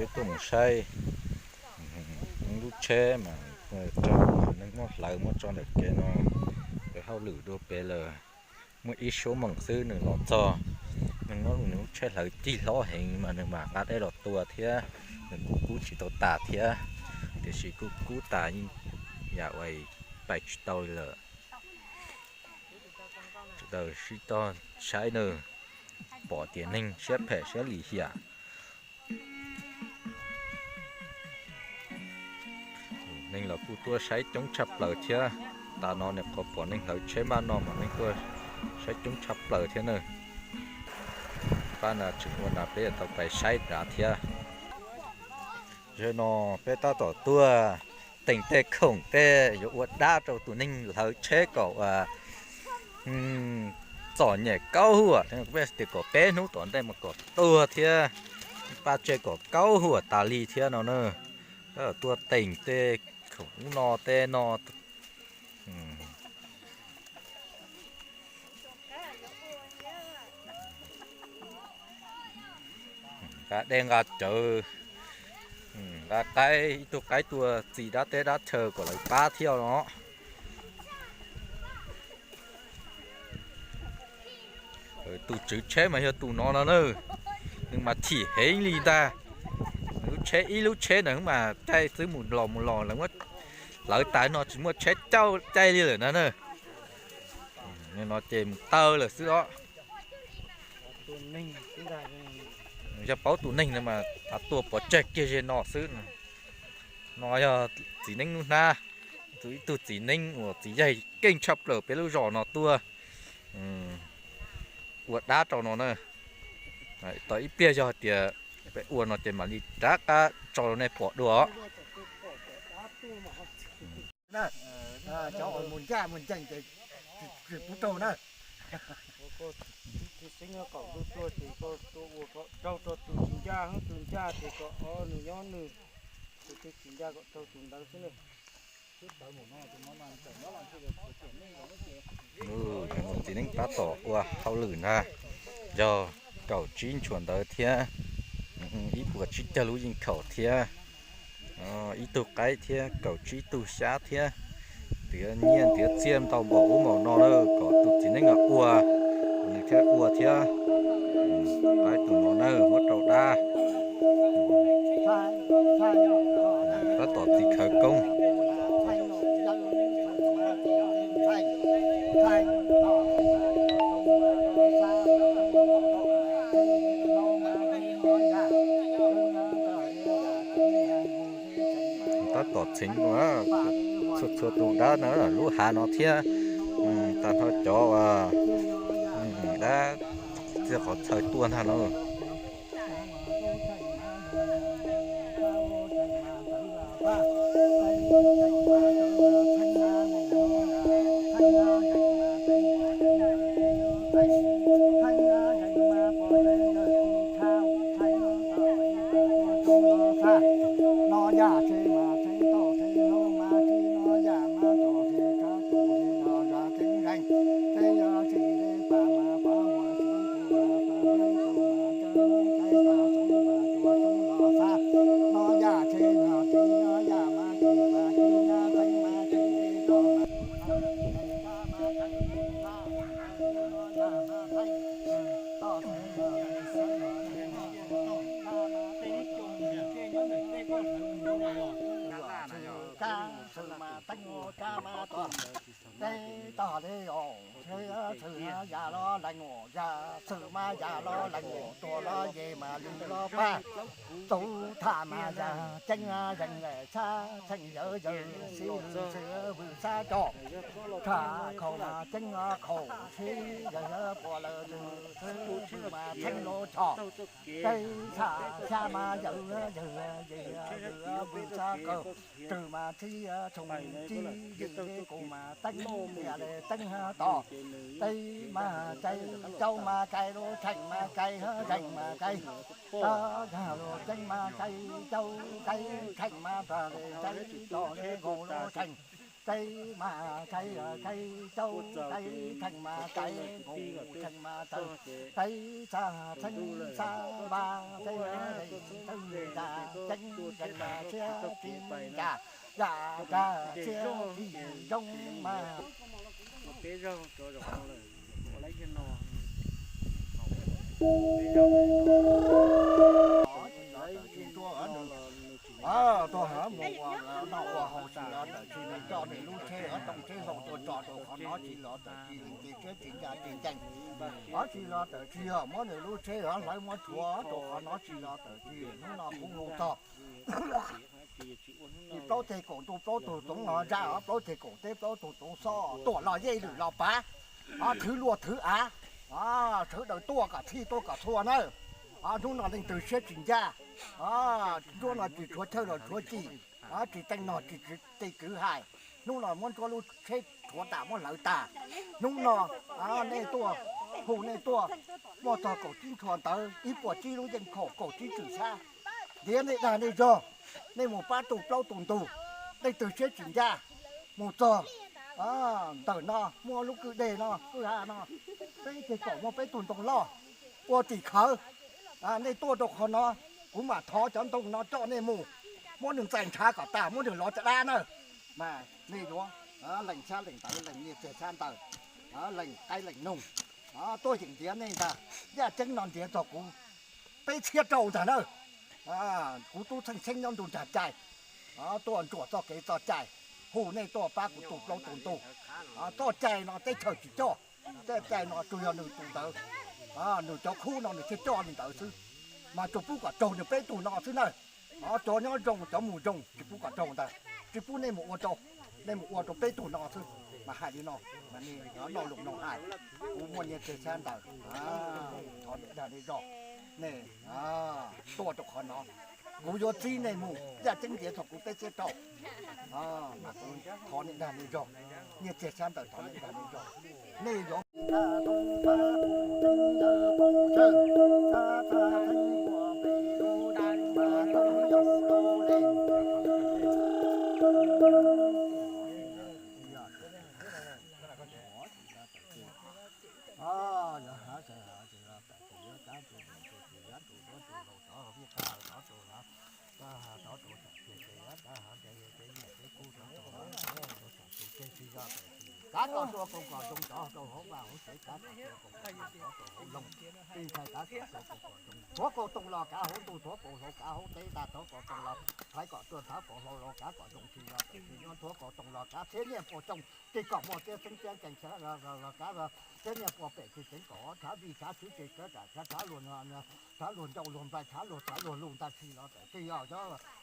Peb tuaj mus saib lub tsheb mas neeg muab hlawv muab tso ntawm kev no, peb hauj lwm dua pem lawm. Muaj ib suab moos xwb nws los txog, nws muab nws lub tsheb hlawv cig hlob heev mas nws mam nqa dej los tua thiab. Nws kuj kub tsis tau tas thiab, tiam sis kuj kub tas yeej yam uas pais tsis tau li lawm. Sawv daws sib tog saib na, pom tias neeg siab phem siab lim hiam. Neeg los kuj tuaj saib coob tshaj plaws thiab. Tam no nws qhov pom neeg hlawv tsheb npaj no mas neeg tuaj saib coob tshaj plaws thiab na. Pab na tseem ua na peb tau pais saib nrad thiab. Zaum no peb tab tom tuaj teem tej khoom tej yuav ua dab rau tus neeg hlawv tsheb kom txom nyem kaub huam, peb tias kom peb hnub tom ntej mas kom tuag thiab, pab tseg kom kaub huam tas li thiab no na. Tab tom tuaj teem tej khoom ub no tej no, nqa dej nqa cawv, nqa qaib, ib tug qaib tuaj txi dab teb dab chaw kom lawv pab thiab no. Tus tswv tsheb mas yog tus no no na, nws mas chim heev li ntag. Nws lub tsheb ib lub tsheb na mas caij xwb mus los mus los lawv muab hlawv tas no tsis muaj tsheb coj caij li lawm na na. No ces mus taw lawm xwb os. Yog paub tus neeg no mas tua pov tseg kiag ze no xwb. No yog txiv neeb lub hnab, tus ib tug txiv neeb uas txiv yaig keej tshaj plaws peb lub zos no tuaj ua dab rau no na. Tos ib pliag yog hais tias peb ua no ces mam li rov qab tso rau nej pom dua os. Cov uas mus ncaj mus ncees ces tsis pub raug na. Txiv xeeb nyob qaum ntuj tuaj ces koj tuaj ua kom raug rau tus tsis ncaj, tus ncaj ces kom nws nyob nws, tus twg tsis ncaj kom raug tus ntawd xwb na. Txiv neeb tab tom ua hauj lwm na, yog kaum tsib nchuav ntawv thiab ib puas tsib caug lub yeej khaum thiab ib tug qaib thiab kaum tsib tug xyab thiab ntiav nyiaj ntiav txiaj ntau npaum ub npaum no na, kom tus txiv neeb ua, nws thiaj ua thiab. Qaib tus no na muab rau dab, tab tom txiv khawv koob. Tab tom txheev txhua txhua tus dab na, lub hav no thiab, tag nrho cov dab txij qhov txhawv tuaj ntag no. Kab xwm mas teeb kab mas tom tej tog li os, xwm yam los lees os, yam xwm mas yam los lees os, tuag los yej mas lwm los pag, tub tham mas yam ceeb zeeg lawm tshab, txheej yawv yawg xib lwm xwm vwm sab coj, tham khaum mas ceeb khaum xib yawg yawg puas lawm lwm xwm mas txheej los tshom, tej tham xyab mas yawg yawg yawg vwm sab kawg, rwg mas txhib tshooj tsib yim li kuv mas teeb yam li teeb tom, tej mas cai cau mas cai lub tsheej mas cai zeeg mas cai, tog yog lub ceeb mas cai cau cai tsheej mas tog li cai tog li nkaus lub tsheej. Kaib mas kaib, kaib caub kaib, theej mas kaib nkaus, theej mas tawg, kaib xya, theej xya mas kaib, theej yam ceeb, theej mas txhiab tsis yam, yam tag txhiab tsis zoo mas. Peb zaug rau zaum no lawm, ua lawm yog no, peb zaug no, tuaj mus ua noj ua haus tsis los tawm tsis, nws coj nws lub tsheb, tooj tsheb hlau tuaj tso rau qhov no tsis los tawm tsis, lees tsis siab tsis ncaj tsis ncees, qhov tsis los tawm tsis, muab nws lub tsheb hlawv muab rhuav rau qhov no tsis los tawm tsis, hnub no kuv hu txog plaub ceg kaum ntuj plaub tug toov los zaj, plaub ceg kaum teb plaub tug toov xob, tuam los yej lwm los pav, thwv luaj thwv av, sawv daws tuaj kom txhij tuaj kom txhua nawb. Hnub no leej twg siab tsis ncaj, nruab no tsis tshuav chaw los tshuav cim, tsis teej no tsis tsis kwv hais, hnub no muab nruab lub tsheb rhuav tas muab hlawv tas. Hnub no nej tuaj, hu nej tuaj, muaj txog kaum tsib ntshua ntawd, ib puas tsib lub yeej khaum, kaum tsib tswm xyab, ntiav nej dag nej zog, nej mus pab tu plaub tu ntug, leej twg siab tsis ncaj, mus txog ntawm no muaj lub kwj deg no kwj ha no, peb ceg kaum muaj peb tug ntoo loj ua tim khawv. Nej tuaj rau qhov no, kuv mam thov cov ntoo no coj nej mus, muab nws ntxais ntshav kom tas muab nws lov caj dab na. Mas nej yuav lees xyab lees ntawv, lees nyiaj txiag xyab ntawv, lees qaib lees noog, tuaj yeem ntiav nej ntag. Yaj ceeb no ntiav txog kuv peb txhiab rau ntag na. Kuv tub Txheej Xeeb nyob ntu nrag cai, tuaj ntsuam txoj kev txoj cai, hu nej tuaj pab kuv tu plaub tu ntug. Txoj cai no teb chaws tsis coj, txoj cai no tsuas yog nws tus ntawd, nws cov khub no nws thiaj coj li ntawd xwb. Mas tsuas pub kom raug nws peb tug no xwb na. Cov nyob zoo cov mus zoo tsis pub kom raug ntag, tsis pub nej mus ua rau, nej mus ua rau peb tug no xwb. Mas hais li no, mas nej noj lus no hais, kuv muaj nyiaj txiag xyab ntawv, thov nej dag nej zog, nej tuaj rau qhov no, kuv yuav txib nej mus, yaj ceeb ntiav txog kuv peb txhiab rau. Mas kuv thov nej dag nej zog, nyiaj txiag xyab ntawv thov nej dag nej zog, nej yuav kav kom tua koom kom zoo rov rau hauv vaj hauv tsev, kav kom tua koom kom zoo rov rau hauv loog, tij thais kav kom tua koom kom zoo, thuav kaus tooj los kav hauv ntuj, thuav kaus hlau kav hauv teb, tag thuav kaus tooj los thaiv kom tuaj, thaiv kaus hlau los kav kom zoo, tsis los tawm tsis nyob, thuav kaus tooj los kav txhiab nyiaj puas tsoom, tsis kom muaj txiab xeeb txiab ncees, los kav txhiab nyiaj puas pem tsis tseev kom tshav vij tshav txwv, tsis kav tshav luag, tshav luag ncauj luag nplaig, tshav luag txav luag lug ntag, tsis los tawm tsis yog,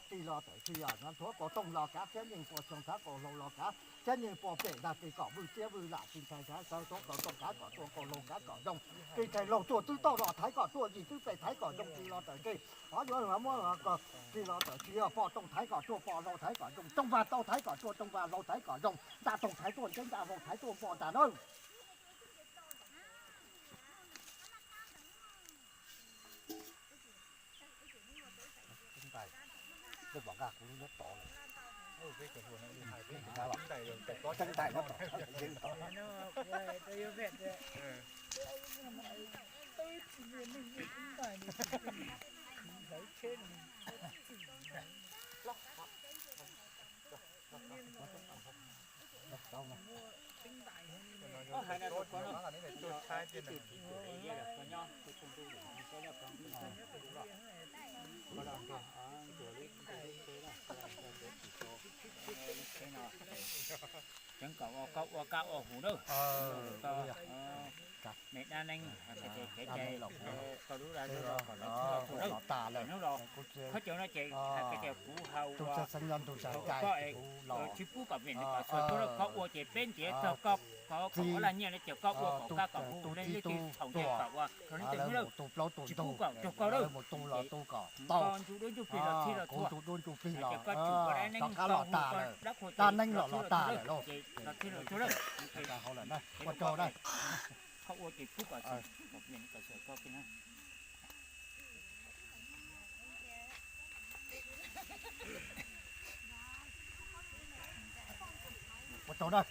tsis los tawm tsis yog, thuav kaus tooj los kav txhiab nyeej puas tsoom, thaiv kaus hlau los kav txhiab nyeej puas pem ntag, tsis kom vwj txiab vwj lam, tij thais kav, thuav kaus tooj kav kom tua kaus hlau kav kom zoo, tij thais laug tuaj twb toj los thaiv kom tuaj yim twb pem thaiv kom zoo, tsis los tawm tsis, o yuav muab tsis los tawm tsis yog poj tooj thaiv kom tuaj poj hlau thaiv kom zoo, tooj vag tau thaiv kom tuaj tooj vag hlau thaiv kom zoo, ntaj toog thaiv tuaj ntsev, ntaj vau thaiv tuaj npo ntag na. Tseev kom ua kab ua hus na. Me dab neeg, kev cai, koj lub dab lub zog kom lawv txhua txhua na. Hnub no khaub caug no ces hais tias kuv hau ua, koj tsis pub kom vim nws kom txhua txhua na, koj ua ces peb ntiav txog koj, koj kom ua laj nyiaj no ces koj ua kom kab kom hu, leej twg txhaum ces kom ua raug leej twg xwb na. Tsis pub kom raug koj na. Ces koj ntsuj duab ntsuj plig los txhij los txhua, ces koj tsum koj dab neeg koj hu koj dab qhua ces los txhij los txhua na, ces los txhij los txhua na. Koj ua ces pub kom txhua, kom txhua koj kiag na. Rau na.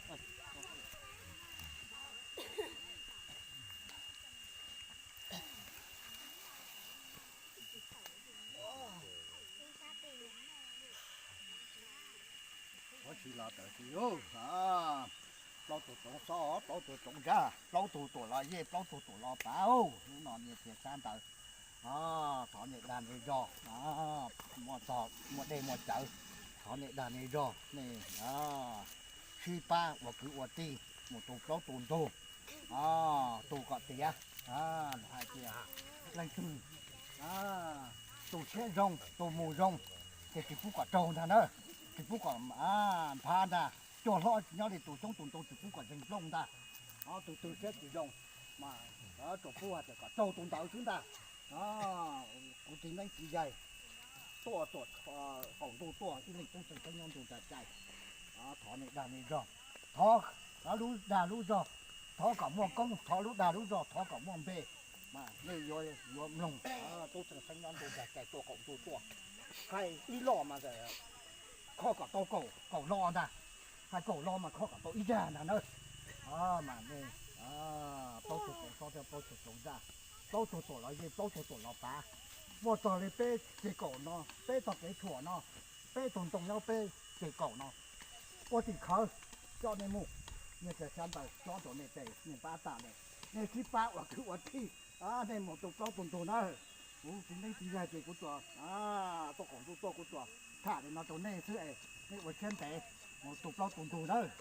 Ua tsis los tawm tsis yug, plaub tug tsoom xob, plaub tug tsoom zaj, plaub tug tuam los yej, plaub tug tuam los pav. Hnub no niam txiv sab ntawd, thov nej dag nej zog, muaj txog muaj dej muaj cawv, thov nej dag nej zog, nej sib pab ua kwv ua tij mus tu plaub tu ntug, tu kom tiav. Hais tias leej twg tu siab zoo, tu mus zoo, ces tsis pub kom raug ntag na, tsis pub kom nphav ntag. Cua hlob nyob li tus xyoob tus ntoo tsis pub kom zeeg nplooj ntag. Tus twg siab tsis zoo mas tsuas pub hais tias kom raug tus ntawd xwb ntag. Kuv txiv neeb txiv yaig tuaj tuam qaum ntuj tuaj, ib leeg tub txheej xeeb nyob ntuj nram cai. Thov nej dag nej zog, thov lub dag lub zog, thov kom muaj koob, thov lub dag lub zog, thov kom muaj npe. Mas nej yuav mloog, tub txheej xeeb nyob ntuj nram cai tuaj qaum ntuj tuaj, hais ib lo mas kho kom tau kaum, kaum lo ntag. Hais kaum lo mas kho kom tau ib zag ntag na. Mas nej plaub tug tsoom xob thiab plaub tug tsoom zaj, plaub tug tuam los yej, plaub tug tuam los pav, muaj txog li peb ceg kaum no, peb txog kev tshuam no, peb tug ntoo nyob peb ceg kaum no, ua tim khawv, coj nej mus, niam txiv sab ntawd tsob rau nej tes, nej pab tam, nej sib pab ua kwv ua tij, nej mus tu plaub tu ntug na. Kuv txiv neeb txiv yaig ces kuv tsuas tuaj qaum ntuj tuaj, kuv tsuas tham li no rau nej xwb es nej ua siab ntev mus tu plaub tu ntug nawb.